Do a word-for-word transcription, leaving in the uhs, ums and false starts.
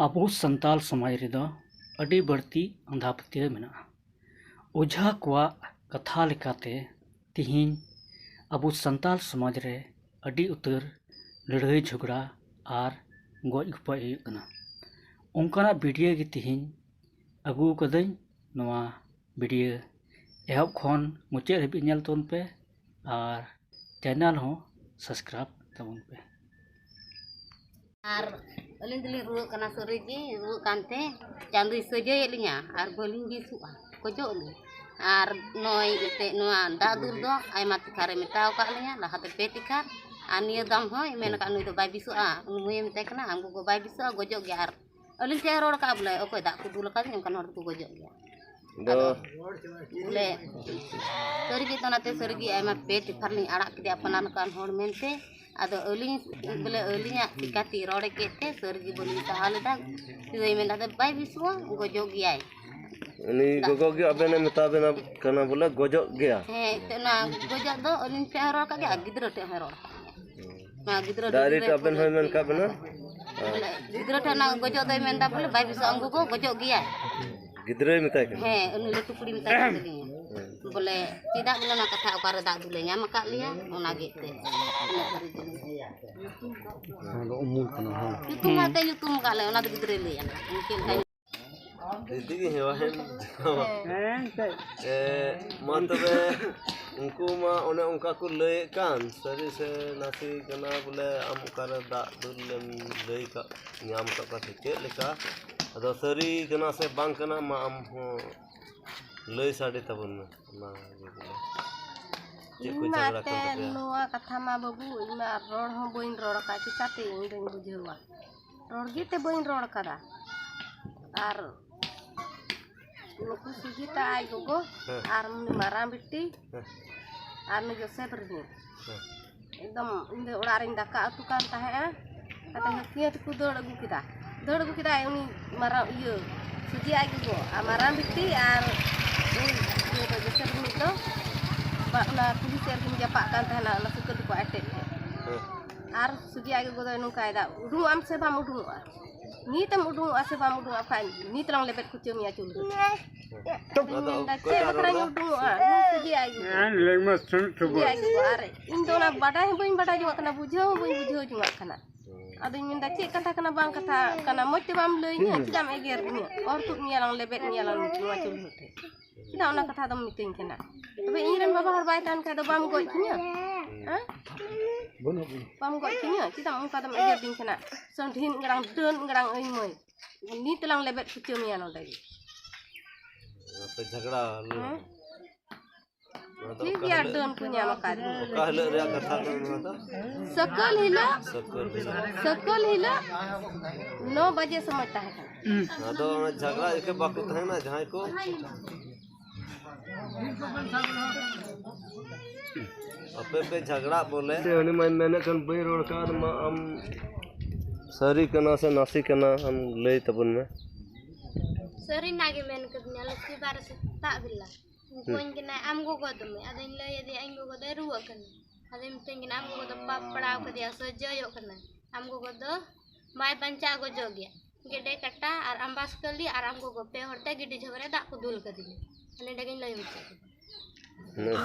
ᱟᱵᱚ ᱥᱟᱱᱛᱟᱲ ᱥᱚᱢᱟᱡᱽ ᱨᱮᱫᱚ ᱟᱹᱰᱤ ᱵᱟᱹᱲᱛᱤ ᱟᱸᱫᱷᱟ ᱯᱟᱹᱛᱭᱟᱹᱣ ᱢᱮᱱᱟᱜᱼᱟ᱾ ᱚᱡᱷᱟ ᱠᱚᱣᱟᱜ ᱠᱟᱛᱷᱟ ᱞᱮᱠᱟᱛᱮ, ᱛᱤᱦᱤᱧ ᱟᱵᱚ ᱥᱟᱱᱛᱟᱲ ᱥᱚᱢᱟᱡᱽ ᱨᱮ ᱟᱹᱰᱤ ᱩᱛᱟᱹᱨ ᱞᱟᱹᱲᱦᱟᱹᱭ ᱡᱷᱚᱜᱽᱲᱟ ᱟᱨ ᱜᱚᱡ ᱜᱚᱯᱚᱡ ᱦᱩᱭᱩᱜ ᱠᱟᱱᱟ᱾ ᱚᱱᱠᱟᱱᱟᱜ ᱵᱷᱤᱰᱤᱭᱳ ᱜᱮ ᱛᱤᱦᱤᱧ ᱟᱹᱜᱩ ᱟᱠᱟᱫᱟᱹᱧ᱾ ᱱᱚᱣᱟ ᱵᱷᱤᱰᱤᱭᱳ ᱮᱦᱚᱵ ᱠᱷᱚᱱ ᱢᱩᱪᱟᱹᱫ ᱦᱟᱹᱵᱤᱡ ᱧᱮᱞ ᱛᱟᱵᱚᱱ ᱯᱮ ᱟᱨ ᱪᱮᱱᱮᱞ ᱦᱚᱸ ᱥᱟᱵᱥᱠᱨᱟᱭᱤᱵ ᱛᱟᱵᱚᱱ ᱯᱮ᱾ ᱟᱨ ᱟᱹᱞᱤᱧ ᱫᱚᱞᱤᱧ ᱨᱩᱣᱟᱹᱜ ᱠᱟᱱᱟ, ᱥᱟᱹᱨᱤ ᱜᱮ ᱨᱩᱣᱟᱹᱜ ᱠᱟᱱᱛᱮ ᱪᱟᱸᱫᱚᱭ ᱥᱟᱹᱡᱟᱹᱭᱮᱫ ᱞᱤᱧᱟ ᱟᱨ ᱵᱟᱹᱞᱤᱧ ᱵᱮᱥᱚᱜᱼᱟ, ᱜᱚᱡᱚᱜ ᱟᱹᱞᱤᱧ᱾ ᱟᱨ ᱱᱚᱜᱼᱚᱭ ᱮᱱᱛᱮᱫ ᱱᱚᱣᱟ ᱫᱟᱜ ᱫᱩᱞ ᱫᱚ ᱟᱭᱢᱟ ᱛᱮᱠᱷᱟᱨᱮ ᱢᱮᱛᱟᱣ ᱟᱠᱟᱫ ᱞᱤᱧᱟ, ᱞᱟᱦᱟᱛᱮ ᱯᱮ ᱛᱮᱠᱷᱟᱨ, ᱟᱨ ᱱᱤᱭᱟᱹ ᱫᱟᱢ ᱦᱚᱸᱭ ᱢᱮᱱ ᱟᱠᱟᱫ, ᱱᱩᱭ ᱫᱚ ᱵᱟᱭ ᱵᱮᱥᱚᱜᱼᱟ, ᱩᱱᱤ ᱢᱟᱹᱭᱮ ᱢᱮᱛᱟᱭ ᱠᱟᱱᱟ, ᱟᱢ ᱜᱚᱜᱚ ᱵᱟᱭ ᱵᱮᱥᱚᱜᱼᱟ, ᱜᱚᱡᱚᱜ ᱜᱮᱭᱟ᱾ ᱟᱨ ᱟᱹᱞᱤᱧ ᱴᱷᱮᱱ ᱮ ᱨᱚᱲ ᱟᱠᱟᱫᱼᱟ ᱵᱚᱞᱮ, ᱚᱠᱚᱭ ᱫᱟᱜ ᱠᱚ ᱫᱩᱞ ᱟᱠᱟᱫᱤᱧ, ᱚᱱᱠᱟᱱ ᱦᱚᱲ ᱫᱚᱠᱚ ᱜᱚᱡᱚᱜ ᱜᱮᱭᱟ᱾ ᱟᱫᱚ ᱟᱫᱚ ᱵᱚᱞᱮ ᱥᱟᱹᱨᱤᱜᱮ ᱛᱚ, ᱚᱱᱟᱛᱮ ᱥᱟᱹᱨᱤᱜᱮ ᱟᱭᱢᱟ ᱯᱮ ᱛᱮᱠᱷᱟᱨ ᱞᱤᱧ ᱟᱲᱟᱜ ᱠᱮᱫᱮᱭᱟ ᱟᱯᱱᱟᱨ ᱞᱮᱠᱟᱱ ᱦᱚᱲ ᱢᱮᱱᱛᱮ᱾ ᱟᱫᱚ ᱟᱹᱞᱤᱧ ᱵᱚᱞᱮ ᱟᱹᱞᱤᱧᱟᱜ ᱪᱤᱠᱟᱹᱛᱮ ᱨᱚᱲᱮ ᱠᱮᱫ ᱛᱮ ᱥᱟᱹᱨᱤᱜᱮ ᱵᱟᱹᱞᱤᱧ ᱥᱟᱦᱟᱣ ᱞᱮᱫᱟ᱾ ᱛᱤᱡᱩᱭ ᱢᱮᱱᱫᱟ, "ᱟᱫᱚ ᱵᱟᱭ ᱵᱮᱥᱚᱜᱼᱟ, ᱜᱚᱡᱚᱜ ᱜᱮᱭᱟᱭ᱾" ᱩᱱᱤ ᱜᱚᱜᱚ ᱜᱮ ᱟᱵᱮᱱᱮ ᱢᱮᱛᱟ ᱵᱮᱱᱟ ᱠᱟᱱᱟ ᱵᱚᱞᱮ ᱜᱚᱡᱚᱜ ᱜᱮᱭᱟ? ᱦᱮᱸ, ᱮᱱᱛᱮᱫ ᱚᱱᱟ ᱜᱚᱡᱚᱜ ᱫᱚ ᱟᱹᱞᱤᱧ ᱴᱷᱮᱱ ᱦᱚᱸ ᱨᱚᱲ ᱠᱟᱜ ᱜᱮ ᱟᱨ ᱜᱤᱫᱽᱨᱟᱹ ᱴᱷᱮᱱ ᱦᱚᱸᱭ ᱨᱚᱲ ᱠᱟᱜ ᱜᱮᱭᱟ᱾ ᱚᱱᱟ ᱜᱤᱫᱽᱨᱟᱹ ᱫᱚ ᱰᱟᱭᱨᱮᱠᱴ ᱜᱤᱫᱽᱨᱟᱹ ᱟᱵᱮᱱ ᱦᱚᱸᱭ ᱢᱮᱱ ᱠᱟᱜ ᱵᱮᱱᱟ? ᱵᱚᱞᱮ ᱜᱤᱫᱽᱨᱟᱹ ᱴᱷᱮᱱ ᱚᱱᱟ ᱜᱚᱡᱚᱜ ᱫᱚᱭ ᱢᱮᱱᱫᱟ ᱵᱚᱞᱮ ᱵᱟᱭ ᱵᱮᱥᱚᱜᱼᱟ, ᱩᱱᱠᱩ ᱠᱚ ᱜᱚᱡᱚᱜ ᱜᱮᱭᱟ᱾ ᱜᱤᱫᱽᱨᱟᱹᱭ ᱢᱮᱛᱟᱭ ᱠᱟᱱᱟ? ᱦᱮᱸ, ᱩᱱᱤ ᱞᱟᱹᱴᱩ ᱠᱩᱲᱤ ᱢᱮᱛᱟᱭ ᱠᱟᱱ ᱛᱟᱹᱞᱤᱧᱟ᱾ ᱦᱮᱸ᱾ ᱵᱚᱞᱮ ᱪᱮᱫᱟᱜ ᱵᱚᱞᱮ ᱚᱱᱟ ᱠᱟᱛᱷᱟ ᱚᱠᱟᱨᱮ ᱫᱟᱜ ᱫᱩᱞᱮ ᱧᱟᱢ ᱟᱠᱟᱫ ᱞᱮᱭᱟ, ᱚᱱᱟ ᱜᱮ ᱮᱱᱛᱮᱫ ᱩᱱᱟᱹᱜ ᱫᱷᱟᱹᱨᱤᱡ ᱫᱚ᱾ ᱚᱱᱟ ᱫᱚ ᱩᱢᱩᱞ ᱠᱟᱱᱟ, ᱦᱮᱸ᱾ ᱧᱩᱛᱩᱢ ᱢᱟ ᱮᱱᱛᱮᱫ ᱧᱩᱛᱩᱢ ᱟᱠᱟᱫ ᱞᱮ, ᱚᱱᱟ ᱫᱚ ᱜᱤᱫᱽᱨᱟᱹᱭ ᱞᱟᱹᱭᱟ ᱱᱟᱦᱟᱜ᱾ ᱩᱱᱤ ᱪᱮᱫ ᱞᱮᱠᱟ ᱫᱤᱫᱤ ᱜᱮ ᱦᱮᱣᱟ ᱦᱮᱱ᱾ ᱦᱮᱸ, ᱮᱱᱛᱮᱫ᱾ ᱮ, ᱢᱟ ᱛᱚᱵᱮ, ᱩᱱᱠᱩ ᱢᱟ ᱚᱱᱮ ᱚᱱᱠᱟ ᱠᱚ ᱞᱟᱹᱭᱮᱫ ᱠᱟᱱ, ᱥᱟᱹᱨᱤ ᱥᱮ ᱱᱟᱥᱮ ᱠᱟᱱᱟ ᱵᱚᱞᱮ, ᱟᱢ ᱚᱠᱟᱨᱮ ᱫᱟᱜ ᱫᱩᱞ ᱞᱮᱢ ᱞᱟᱹᱭ ᱠᱟᱜ, ᱧᱟᱢ ᱠᱟᱜ ᱠᱚᱣᱟ ᱥᱮ ᱪᱮᱫ ᱞᱮᱠᱟ? ᱟᱫᱚ ᱥᱟᱹᱨᱤ ᱠᱟᱱᱟ ᱥᱮ ᱵᱟᱝ ᱠᱟᱱᱟ, ᱢᱟ ᱟᱢ ᱦᱚᱸ ᱞᱟᱹᱭ ᱥᱟᱰᱮ ᱛᱟᱵᱚᱱ ᱢᱮ᱾ ᱚᱱᱟ ᱜᱮ ᱵᱚᱞᱮ᱾ ᱪᱮᱫ ᱠᱚ ᱤᱧ ᱢᱟ ᱡᱷᱟᱜᱽᱲᱟ ᱠᱟᱱ ᱮᱱᱛᱮᱫ ᱛᱟᱯᱮᱭᱟ? ᱱᱚᱣᱟ ᱠᱟᱛᱷᱟ ᱢᱟ ᱵᱟᱹᱵᱩ, ᱤᱧ ᱢᱟ ᱟᱨ ᱨᱚᱲ ᱦᱚᱸ ᱵᱟᱹᱧ ᱨᱚᱲ ᱟᱠᱟᱫ, ᱪᱤᱠᱟᱹᱛᱮ ᱤᱧ ᱫᱚᱧ ᱵᱩᱡᱷᱟᱹᱣᱟ? ᱨᱚᱲ ᱜᱮᱛᱮ ᱵᱟᱹᱧ ᱨᱚᱲ ᱠᱟᱫᱟ᱾ ᱟᱨ ᱱᱩᱠᱩ ᱥᱩᱡᱤᱛᱟ ᱟᱡ ᱜᱚᱜᱚ, ᱦᱮᱸ᱾ ᱟᱨ ᱩᱱᱤ ᱢᱟᱨᱟᱝ ᱵᱤᱴᱤ, ᱦᱮᱸ᱾ ᱟᱨ ᱩᱱᱤ ᱡᱳᱥᱮᱯ ᱨᱤᱱᱤᱡ᱾ ᱦᱮᱸ᱾ ᱮᱠᱫᱚᱢ ᱤᱧ ᱫᱚ ᱚᱲᱟᱜ ᱨᱤᱧ ᱫᱟᱠᱟ ᱩᱛᱩ ᱠᱟᱱ ᱛᱟᱦᱮᱸᱜᱼᱟ᱾ ᱟᱫᱚ ᱦᱟᱹᱥᱭᱟᱹ ᱛᱮᱠᱚ ᱫᱟᱹᱲ ᱟᱹᱜᱩ ᱠᱮᱫᱟ᱾ ᱫᱟᱹᱲ ᱟᱹᱜᱩ ᱠᱮᱫᱟᱭ ᱩᱱᱤ ᱢᱟᱨᱟᱝ ᱤᱭᱟᱹ, ᱥᱩᱡᱤ ᱟᱡ ᱜᱚᱜᱚ, ᱟᱨ ᱢᱟᱨᱟᱝ ᱵᱤᱴᱤ, ᱟᱨ ᱩᱱᱤ ᱤᱭᱟᱹ ᱫᱚ, ᱡᱳᱥᱮᱯ ᱨᱤᱱᱤᱡ ᱫᱚ, ᱵᱟ-, ᱚᱱᱟ ᱠᱩᱞᱦᱤ ᱥᱮᱫ ᱨᱮᱠᱤᱱ ᱡᱟᱯᱟᱜ ᱠᱟᱱ ᱛᱟᱦᱮᱱᱟ, ᱚᱱᱟ ᱥᱩᱠᱟᱹ ᱛᱮᱠᱚ ᱟᱴᱮᱫ ᱠᱮᱫ᱾ ᱦᱮᱸ᱾ ᱟᱨ ᱥᱩᱡᱤ ᱟᱡ ᱜᱚᱜᱚ ᱫᱚᱭ ᱱᱚᱝᱠᱟᱭᱮᱫᱟ, "ᱩᱰᱩᱝᱚᱜ ᱟᱢ ᱥᱮ ᱵᱟᱢ ᱩᱰᱩᱝᱚᱜᱼᱟ?" ᱱᱤᱛ ᱮᱢ ᱩᱰᱩᱝᱚᱜᱼᱟ ᱥᱮ ᱵᱟᱢ ᱩᱰᱩᱝᱚᱜᱼᱟ, ᱵᱟᱠᱷᱟᱱ ᱱᱤᱛ ᱞᱟᱝ ᱞᱮᱵᱮᱫ ᱠᱩᱪᱟᱹ ᱢᱮᱭᱟ ᱪᱩᱞᱦᱟᱹ ᱨᱮ᱾ ᱟᱫᱚᱧ ᱢᱮᱱᱫᱟ, ᱪᱮᱫ ᱵᱟᱠᱷᱨᱟᱧ ᱩᱰᱩᱝᱚᱜᱼᱟ? ᱱᱩᱭ ᱥᱚᱡᱷᱮ ᱟᱭ ᱜᱚᱜᱚ᱾ ᱦᱮᱸ, ᱞᱟᱹᱭ ᱢᱮ, ᱥᱩᱱᱩᱡ ᱥᱚᱡᱷᱮ ᱥᱚᱵᱚᱫ᱾ ᱟᱭ ᱜᱚᱜᱚ᱾ ᱟᱨ ᱤᱧ ᱫᱚ ᱚᱱᱟ ᱵᱟᱰᱟᱭ ᱦᱚᱸ ᱵᱟᱹᱧ ᱵᱟᱰᱟᱭ ᱡᱚᱝᱟᱜ ᱠᱟᱱᱟ, ᱵᱩᱡᱷᱟᱹᱣ ᱦᱚᱸ ᱵᱟᱹᱧ ᱵᱩᱡᱷᱟᱹᱣ ᱡᱚᱝᱟᱜ ᱠᱟᱱᱟ᱾ ᱟᱫᱚᱧ ᱢᱮᱱᱫᱟ, ᱪᱮᱫ ᱠᱟᱛᱷᱟ ᱠᱟᱱᱟ, ᱵᱟᱝ ᱠᱟᱛᱷᱟ ᱠᱟᱱᱟ, ᱢᱚᱡᱽ ᱛᱮ ᱵᱟᱢ ᱞᱟᱹᱭᱟᱹᱧᱟ, ᱪᱮᱫᱟᱜ ᱮᱢ ᱮᱜᱮᱨ ᱫᱤᱧᱟ? ᱚᱨ ᱛᱩᱫ ᱢᱮᱭᱟ ᱞᱟᱝ, ᱞᱮᱵᱮᱫ ᱢᱮᱭᱟ ᱞᱟᱝ ᱱᱚᱣᱟ ᱪᱩᱞᱦᱟᱹ ᱴᱷᱮᱱ᱾ ᱪᱮᱫᱟᱜ ᱚᱱᱟ ᱠᱟᱛᱷᱟ ᱫᱚᱢ ᱢᱤᱛᱟᱹᱧ ᱠᱟᱱᱟ? ᱛᱚᱵᱮ ᱤᱧ ᱨᱮᱱ ᱵᱟᱵᱟ ᱦᱚᱲ ᱵᱟᱭ ᱛᱟᱦᱮᱱ ᱠᱷᱟᱡ ᱫᱚ ᱵᱟᱢ ᱜᱚᱡ ᱠᱤᱧᱟ? ᱦᱮᱸ? ᱵᱟᱢ ᱜᱚᱡ ᱠᱤᱧᱟ? ᱪᱮᱫᱟᱜ ᱚᱱᱠᱟ ᱫᱚᱢ ᱮᱜᱮᱨ ᱫᱤᱧ ᱠᱟᱱᱟ? ᱥᱚᱸᱰᱷᱤᱱ ᱜᱟᱲᱟᱝ, ᱰᱟᱹᱱ ᱜᱟᱲᱟᱝ ᱟᱹᱧ ᱢᱟᱹᱭ᱾ ᱱᱤᱛ ᱞᱟᱝ ᱞᱮᱵᱮᱫ ᱠᱩᱪᱟᱹ ᱢᱮᱭᱟ ᱱᱚᱰᱮ ᱜᱮ᱾ ᱟᱯᱮ ᱡᱷᱟᱜᱽᱲᱟ ᱟᱞᱚ᱾ ᱦᱮᱸ? ᱱᱚᱣᱟ ᱫᱚ ᱴᱷᱤᱠ ᱚᱠᱟ ᱜᱮᱭᱟ, ᱦᱤᱞᱳᱜ, ᱰᱟᱹᱱ ᱠᱚ ᱧᱟᱢ ᱟᱠᱟᱫ ᱢᱮᱭᱟ᱾ ᱚᱠᱟ ᱦᱤᱞᱳᱜ ᱨᱮᱭᱟᱜ ᱠᱟᱛᱷᱟ ᱠᱟᱱᱟ ᱱᱚᱣᱟ ᱫᱚ? ᱥᱟᱹᱠᱟᱹᱞ ᱦᱤᱞᱳᱜ, ᱥᱟᱹᱠᱟᱹᱞ ᱦᱤᱞᱳᱜ᱾ ᱥᱟᱹᱠᱟᱹᱞ ᱦᱤᱞᱳᱜ ᱱᱚ ᱵᱟᱡᱮ ᱥᱚᱢᱚᱭ ᱛᱟᱦᱮᱸ ᱠᱟᱱᱟ᱾ ᱟᱫᱚ ᱚᱱᱟ ᱡᱷᱟᱜᱽᱲᱟ ᱤᱠᱟᱹ ᱵᱟᱠᱚ ᱛᱟᱦᱮᱱᱟ ᱡᱟᱦᱟᱸᱭ ᱠᱚ? ᱟᱯᱮ ᱯᱮ ᱡᱷᱟᱜᱽᱲᱟᱜ ᱵᱚᱞᱮ᱾ ᱛᱮ ᱩᱱᱤ ᱢᱟᱧ ᱢᱮᱱᱮᱫ ᱠᱟᱱ ᱵᱟᱹᱧ ᱨᱚᱲ ᱠᱟᱱ ᱢᱟ, ᱟᱢ ᱥᱟᱹᱨᱤ ᱠᱟᱱᱟ ᱥᱮ ᱱᱟᱥᱮ ᱠᱟᱱᱟ, ᱟᱢ ᱞᱟᱹᱭ ᱛᱟᱵᱚᱱ ᱢᱮ᱾ ᱥᱟᱹᱨᱤᱱᱟᱜ ᱜᱮ ᱢᱮᱱ ᱠᱟᱫᱤᱧᱟ, ᱞᱚᱠᱠᱷᱤ ᱵᱟᱨ ᱥᱮᱛᱟᱜ ᱵᱮᱞᱟ ᱩᱱᱠᱩᱧ ᱠᱟᱱᱟᱭ, ᱟᱢ ᱜᱚᱜᱚ ᱫᱚ ᱢᱮ᱾ ᱟᱫᱚᱧ ᱞᱟᱹᱭ ᱟᱫᱮᱭᱟ, ᱤᱧ ᱜᱚᱜᱚ ᱫᱚᱭ ᱨᱩᱣᱟᱹᱜ ᱠᱟᱱᱟ᱾ ᱟᱫᱚᱭ ᱢᱤᱛᱟᱹᱧ ᱠᱟᱱᱟ, ᱟᱢ ᱜᱚᱜᱚ ᱫᱚ ᱯᱟᱯ ᱯᱟᱲᱟᱣ ᱠᱟᱫᱮᱭᱟ, ᱥᱚᱡᱚᱭᱚᱜ ᱠᱟᱱᱟ᱾ ᱟᱢ ᱜᱚᱜᱚ ᱫᱚ ᱵᱟᱭ ᱵᱟᱧᱪᱟᱣ ᱜᱚᱡᱚᱜ ᱜᱮᱭᱟ᱾ ᱜᱮᱰᱮ ᱠᱟᱴᱟ ᱟᱨ ᱟᱢᱵᱟᱥᱠᱟᱹᱞᱤ ᱟᱨ ᱟᱢ ᱜᱚᱜᱚ ᱯᱮ ᱦᱚᱲ ᱛᱮ ᱜᱤᱰᱤ ᱡᱷᱚᱜ ᱨᱮ ᱫᱟᱜ ᱠᱚ ᱫᱩᱞ ᱠᱟᱫᱤᱧᱟ᱾ ᱱᱚᱰᱮ ᱜᱤᱧ ᱞᱟᱹᱭ ᱢᱩᱪᱟᱹᱫ ᱠᱮᱫᱟ᱾ ᱦᱮᱸ᱾